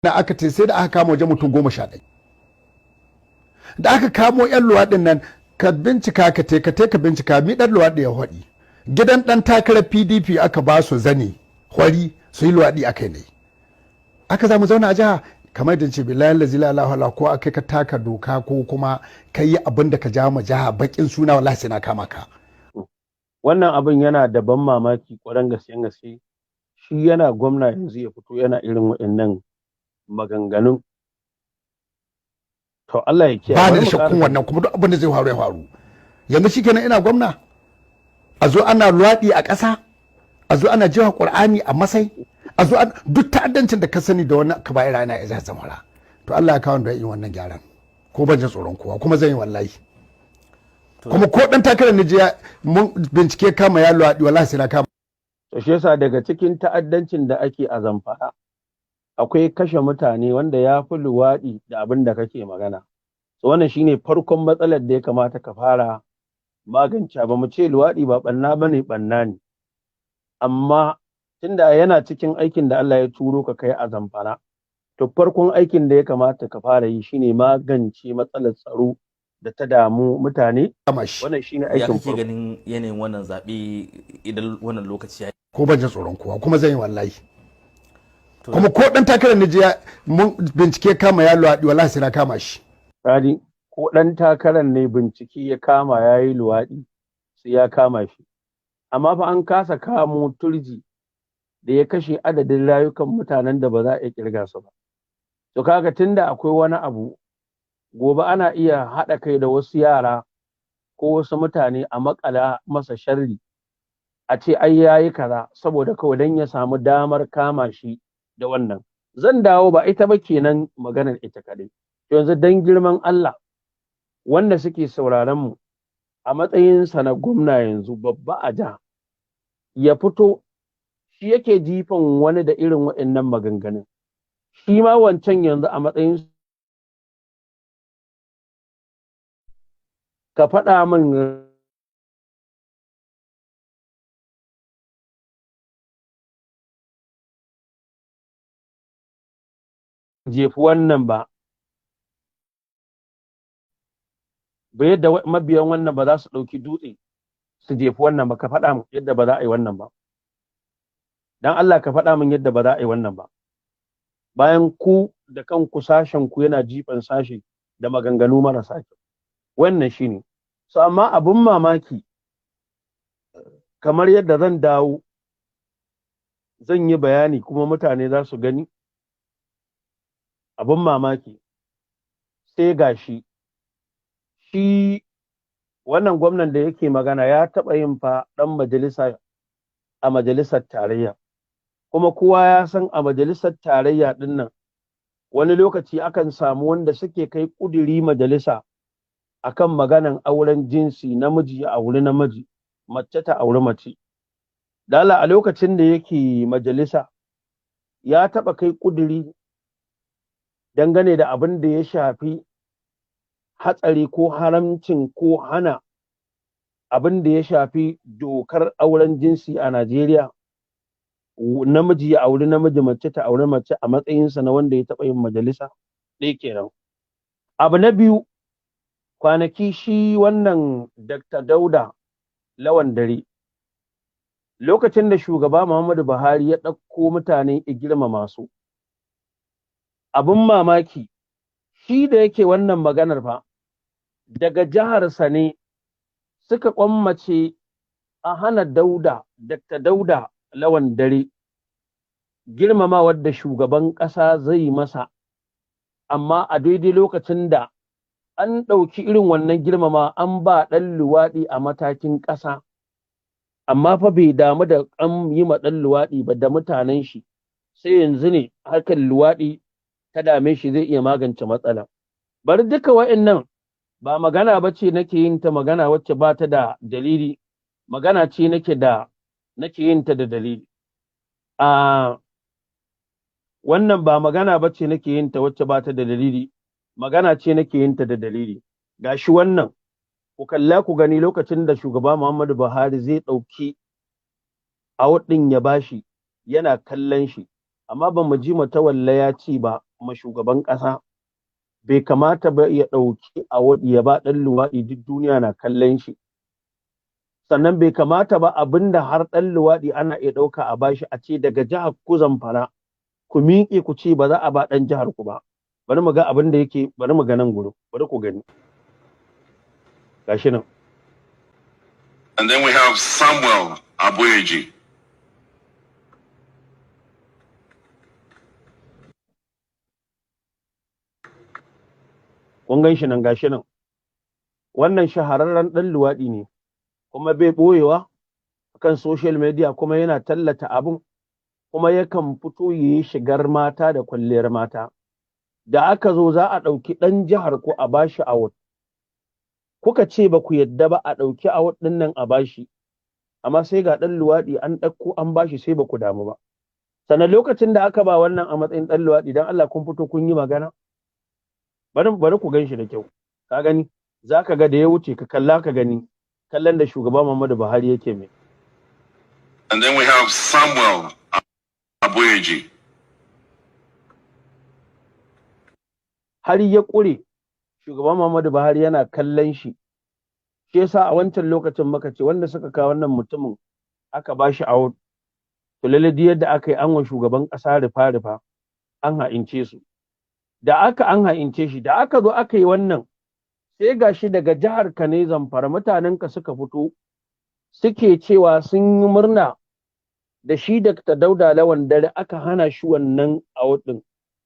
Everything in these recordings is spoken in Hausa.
Na aka ce sai da aka kama wajen mutum 11 da aka kamo 'yan luwaɗin nan. Ka bincika, ka te ka te ka bincika mi ɗan luwaɗi ya haɗi. Gidan ɗan takarar PDP aka ba su zane hwari su yi luwaɗi aka yi ne. Aka za mu zauna a jiha kamar da ce, billahi la ilaha illa, ko aka ka taka doka ko kuma ka yi abin da ka ja ma jiha bakin suna, wallahi sai na kama ka. Wannan abin yana da ban mamaki ƙwarar gaske gaske. Shi yana gwamna yanzu ya fito yana irin waɗannan maganganun. To, Allah ya kiyaye. Ba ni Bari da mu shakkun ƙara. wannan kuma duk abin da zai faru ya faru. Yanzu shikenan, ina gwamna a zo ana luwaɗi a ƙasa, a zo ana jiwa ƙur'ani a masai, a zo duk ta'addancin da ka sani da wani ka bayar ana ya Zamfara. To, Allah ya kawo da yi wannan gyaran, ko ban jin tsoron kowa, kuma zan yi wallahi. Kuma ko dan takarar ni je mun bincike kama ya luwaɗi, wallahi sai na kama. To, shi yasa daga cikin ta'addancin da ake a Zamfara akwai kashe mutane, wanda ya fi luwaɗi da abin da kake magana. So wannan shine farkon matsalar da ya kamata ka fara magance. Ba mu ce luwaɗi ba ɓanna bane, ɓanna ne. Amma tunda yana cikin aikin da Allah ya turo ka kai a Zamfara, to farkon aikin da ya kamata ka fara yi shine magance matsalar tsaro da ta damu mutane. Shi. Wannan shine Ya aikin kake farko. ganin yanayin wannan zaɓe idan wannan lokaci ya Ko ban jin tsoron kowa, kuma zan yi wallahi. To, Kuma ko dan takarar ni je mun bincike kama ya luwaɗi, wallahi sai na kama shi. Radi, ko ɗan takarar ne bincike ya kama ya yi luwaɗi, sai ya kama shi. Amma fa an kasa kamo Turji da ya kashe adadin rayukan mutanen da ba za a iya kirga su ba. To, kaga tunda akwai wani abu, gobe ana iya haɗa kai da wasu yara ko wasu mutane a maƙala masa sharri a ce ai yayi kaza, saboda kawai dan ya samu damar kama shi da wannan. Zan dawo, ba ita ba kenan maganar ita kaɗai. Yanzu dan girman Allah, wanda suke sauraron mu, a matsayinsa na gwamna yanzu babba a jiha, ya fito shi yake jifan wani da irin waɗannan maganganun. Shi ma wancan yanzu a matsayin, ka faɗa min jefi wannan ba ba, yadda mabiyan wannan ba za su ɗauki dutse su jefi wannan ba. Ka faɗa min yadda ba za a yi wannan ba. Dan Allah ka faɗa min yadda ba za a yi wannan ba, bayan ku da kanku sashen ku yana jifan sashe da maganganu marasa kyau. Wannan shine. So amma abun mamaki, kamar yadda zan dawo zan yi bayani kuma mutane za su gani, abun mamaki sai gashi shi wannan gwamnan da yake magana ya taɓa yin fa ɗan majalisa a majalisar tarayya. Kuma kowa ya san a majalisar tarayya ɗin nan wani lokaci akan samu wanda suke kai ƙuduri majalisa akan maganan auren jinsi, namiji ya auri namiji, mace ta auri mace. Dala, a lokacin da yake majalisa ya taɓa kai ƙuduri dangane da abin da ya shafi hatsari ko haramcin ko hana abin da ya shafi dokar auren jinsi a Najeriya, namiji ya auri namiji, mace ta auri mace, a matsayinsa na wanda ya taɓa yin majalisa? Ɗaya kenan. Abu na biyu, kwanaki shi wannan Dr. Dauda Lawan Dare, lokacin da shugaba Muhammadu Buhari ya ɗauko mutane ya girmama su, abin mamaki, shi da yake wannan maganar fa daga jiharsa ne suka kwammace a hana Dauda, Dr. Dauda Lawan Dare, girmamawar da shugaban ƙasa zai masa, amma a daidai lokacin da an ɗauki irin wannan girmama an ba ɗan luwaɗi a matakin ƙasa, amma fa bai damu da an yi ma ɗan luwaɗi ba da mutanen shi, sai yanzu ne harkar luwaɗi ta dame shi zai iya magance matsala. Bari duka wa'annan ba magana ba ce nake yin ta magana wacce ba ta da dalili, magana ce nake yin ta da dalili. A wannan ba magana ba ce nake yin ta wacce ba ta da dalili, magana ce nake yin ta da dalili. Gashi wannan, ku kalla ku gani, lokacin da shugaba Muhammadu Buhari zai ɗauki award ɗin ya bashi, yana kallon shi, amma ba mu ji Matawalla ya ce ba. Ma shugaban ƙasa bai kamata ba ya ɗauki award ya ba ɗan luwaɗi, duk duniya na kallon shi. Sannan bai kamata ba, abinda har ɗan luwaɗi ana iya ɗauka a bashi, a ce daga jihar ku Zamfara ku miƙe ku ce ba za a ba ɗan jihar ku ba. Bari mu ga abin da yake, bari mu ga nan gurin, bari ku gani, gashi nan. And then we have Samuel Aboyeji. Kun gan shi nan, gashi nan. Wannan shahararren ɗan luwaɗi ne, kuma bai ɓoyewa kan social media, kuma yana tallata abun, kuma yakan fito yi shigar mata da kwalliyar mata. Da aka zo za a ɗauki ɗan jihar ku a bashi award, kuka ce ba ku yadda ba a ɗauki award ɗin nan a bashi, amma sai ga ɗan luwaɗi an ɗauko an bashi, sai ba ku damu ba. Sannan lokacin da aka ba wannan a matsayin ɗan luwaɗi, dan Allah kun fito kun yi magana? Bari, bari ku gan shi da kyau. Ka gani, za ka ga da ya wuce, ka kalla ka gani kallon da shugaba Muhammadu Buhari yake mai. And then we have Samuel Aboyeji. Har ya ƙure shugaban Muhammadu Buhari yana kallon shi. Shi yasa a wancan lokacin muka ce wanda suka kawo wannan mutumin aka ba shi award, to lalle duk yadda aka yi an wa shugaban ƙasa rufa rufa, an ha'ince su da aka an ha'ince shi. Da aka zo aka yi wannan, sai gashi daga jihar ka ne, Zamfara, mutanen ka suka fito suke cewa sun yi murna da shi Dr. Dauda Lawan Dare aka hana shi wannan award din,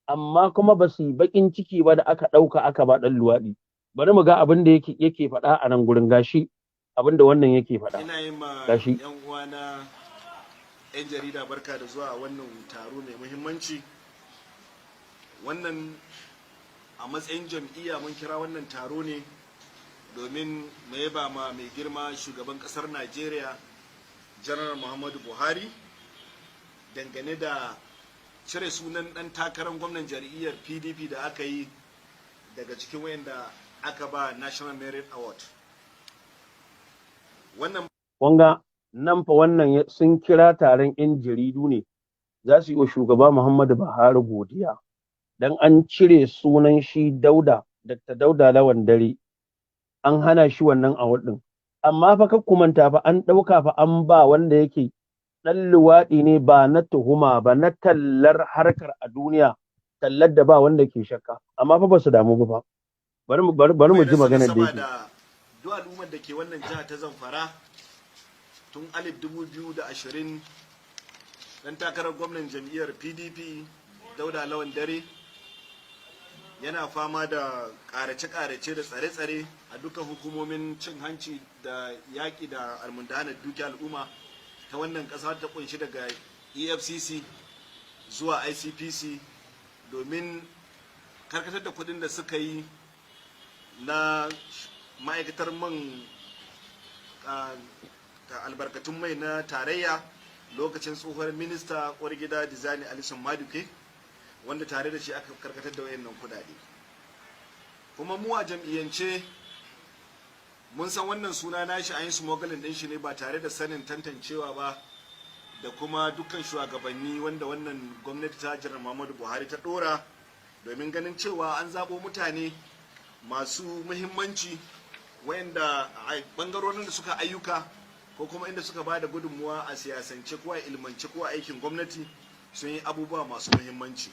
amma kuma ba su yi bakin ciki ba da aka ɗauka aka ba ɗan luwaɗi. Bari mu ga abin da yake faɗa a nan gurin. Gashi abin da wannan yake faɗa. Ina yi ma Gashi. 'yan uwana 'yan jarida barka da zuwa wannan taro mai muhimmanci. Wannan a matsayin jam'iyya mun kira wannan taro ne domin mu yaba ma mai girma shugaban kasar Najeriya, Janar Muhammadu Buhari, dangane da cire sunan dan takarar gwamnan jam'iyyar PDP da aka yi daga cikin wayanda aka ba National Merit Award. Wannan Kunga nan fa, wannan sun kira taron 'yan jaridu ne za su yi wa shugaba Muhammadu Buhari godiya dan an cire sunan shi Dauda, Dr. Dauda Lawan Dare, an hana shi wannan award din. Amma fa kar ku manta fa, an ɗauka fa an ba wanda yake ɗan luwaɗi ne, ba na tuhuma ba, na tallar harkar a duniya, tallar da ba wanda ke shakka, amma fa ba su damu ba fa. Bari mu bai ji rasa maganar da nasaba yake. da duk al'ummar da ke wannan jiha ta Zamfara. Tun 2020, dan takarar gwamnan jam'iyyar PDP, Dauda Lawan Dare, yana fama da karace-karace da tsare-tsare a dukkan hukumomin cin hanci da yaƙi da almundahanar dukiyar al'umma ta wannan ƙasa, ta kunshi daga EFCC zuwa ICPC, domin karkatar da kuɗin da suka yi na ma'aikatar man ta albarkatun mai na tarayya lokacin tsohuwar minista gida Diezani Alison Madueke, wanda tare da shi aka karkatar da wayannan kudade. Kuma mu a jam'iyyance mun san wannan suna nashi an yi smuggling din shi ne ba tare da sanin tantancewa ba da kuma dukkan shugabanni wanda wannan gwamnati ta Jiran Muhammadu Buhari ta dora, domin ganin cewa an zaɓo mutane masu muhimmanci wayanda a bangarorin da suka ayyuka ko kuma inda suka ba da gudunmuwa a siyasance ko a ilmance ko a aikin gwamnati sun yi abubuwa masu muhimmanci,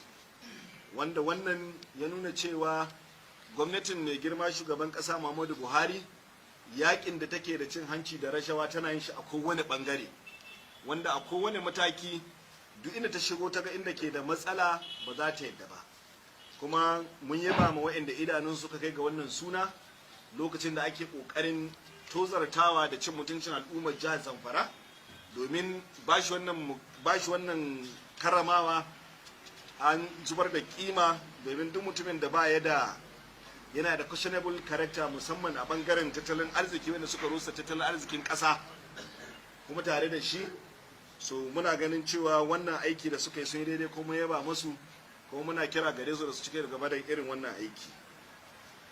wanda wannan ya nuna cewa gwamnatin mai girma shugaban kasa Muhammadu Buhari, yakin da take da cin hanci da rashawa tana yin shi a kowane bangare, wanda a kowane mataki duk inda ta shigo ta ga inda ke da matsala ba za ta yadda ba. Kuma mun yaba ma waɗanda idanun suka kai ga wannan suna lokacin da ake ƙoƙarin tozartawa da cin mutuncin al'ummar jihar Zamfara, domin bashi wannan karramawa an zubar da kima, domin duk mutumin da ba ya da yana da questionable character, musamman a bangaren tattalin arziki, wanda suka rusa tattalin arzikin ƙasa kuma tare da shi. So muna ganin cewa wannan aiki da suka yi sun yi daidai, kuma yaba musu, kuma muna kira gare su da su cike gaba da irin wannan aiki.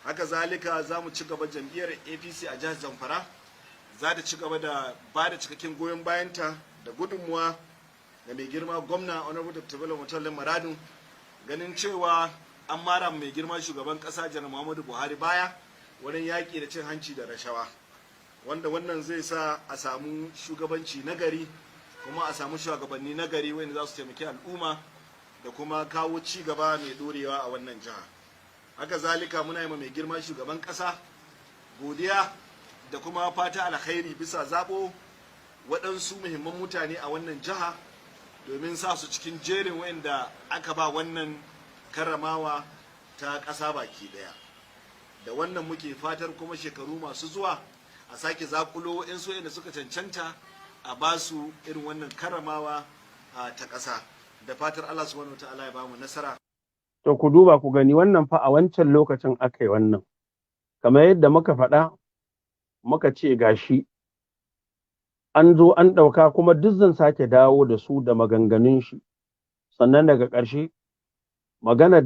Haka zalika za mu ci gaba, jam'iyyar APC a jihar Zamfara za ta ci gaba da ba da cikakken goyon bayanta da gudunmuwa ga mai girma gwamna, Honorable Dr. Bello Matawalle Maradun. Ganin cewa an mara mai girma shugaban ƙasa Janar Muhammadu Buhari baya wurin yaƙi da cin hanci da rashawa, wanda wannan zai sa a samu shugabanci nagari kuma a samu shugabanni nagari wanda za su taimaki al'umma da kuma kawo ci gaba mai dorewa a wannan jiha. Haka zalika, muna yi ma mai girma shugaban ƙasa godiya da kuma fata alkhairi bisa zaɓo waɗansu muhimman mutane a wannan jiha domin sa su cikin jerin wayanda aka ba wannan karramawa ta ƙasa baki ɗaya. Da wannan muke fatar kuma shekaru masu zuwa a sake zakulo waɗansu wayanda suka cancanta a ba su irin wannan karramawa ta ƙasa, da fatar Allah Subhanahu wa Ta'ala ya ba mu nasara. To, ku duba ku gani, wannan fa a wancan lokacin aka yi wannan. Kamar yadda muka faɗa, muka ce gashi an zo an ɗauka, kuma duk zan sake dawo da su da maganganun shi. Sannan daga ƙarshe maganar